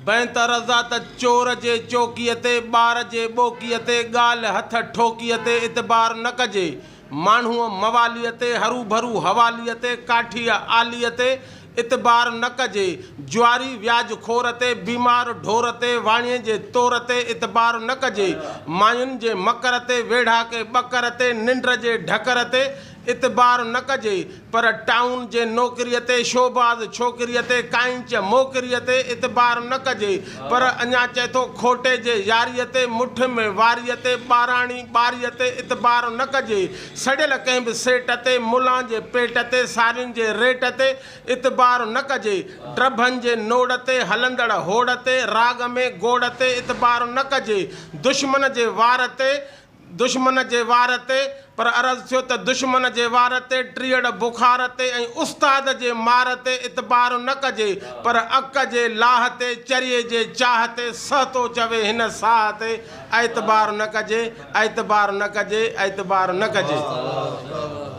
بينت رضا ته چور جي چوڪيء تي، ٻار جي ٻوڪيء تي، ڳالهه هٿ ٺوڪيء تي اعتبار نه ڪجي. ماڻهوء مواليء تي، هروڀرو حواليء تي، ڪاٺيء آليء تي اعتبار نه ڪجي. جواري وياج خور تي، بيمار ڍور تي، واڻيي جي تور تي اعتبار نه ڪجي. ماين جي مڪر تي، ويڙهاڪي ٻڪر تي، ننڊ جي ڍڪر تي اعتبار نه ڪجي، پر ٽائون جي نوڪريء تي، شوباز ڇوڪريء تي، ڪائنچ موڪريء تي اعتبار نه ڪجي، پر اڃا چئي ٿو کوٽي جي ياريء تي، مٺ ۾ واريء تي، ٻاراڻي ٻاريء تي اعتبار نه ڪجي، سڙيل ڪنهن به سيٽ تي، ملان جي پيٽ تي، سارين جي ريٽ تي اعتبار نه ڪجي، ڊڀن جي نوڙ تي، هلندڙ هوڙ تي، راڳ ۾ گوڙ تي اعتبار نه ڪجي، دشمن جي وار تي، دشمن جي وار تي، پر عرض ٿيو ته دشمن جي وار تي، ٽيئڙ بخار تي ۽ استاد جي مار تي اعتبار نه ڪجي، پر اڪ جي لاهه تي، چريي جي چاهه تي، سهتو چوي هن ساهه تي اعتبار نه ڪجي، اعتبار نه ڪجي، اعتبار نه ڪجي.